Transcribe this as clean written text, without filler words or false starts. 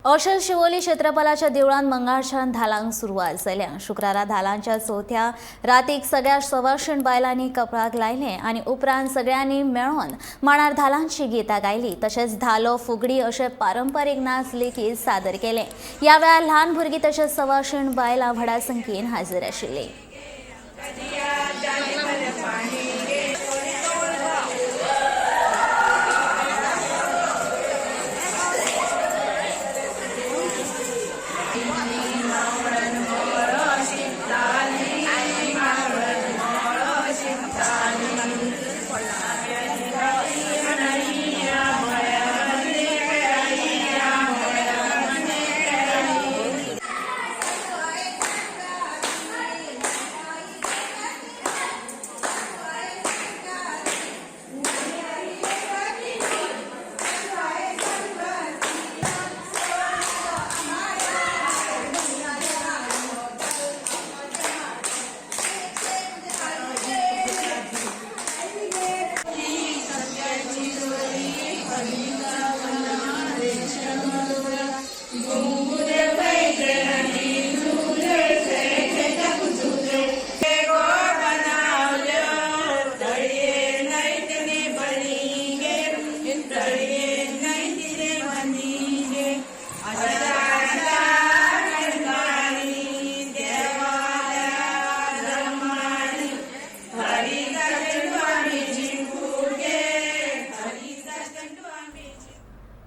अशें शिवोली क्षेत्रपालाच्या देवळान मंगळारच्यान धालांक सुरवात जाल्या. शुक्रारा धालांच्या चवथ्या रातीक सगळ्या सवाशीण बायलांनी कपळाक लायले आनी उपरांत सगळ्यांनी मेळोन माणार धालांची गितां गायली. तशेंच धालो, फुगडी अशे पारंपारीक नाच लेगीत सादर केले. ह्या वेळार ल्हान भुरगीं तशेंच सवाशीण बायलां व्हडा संख्येन हाजीर आशिल्लीं.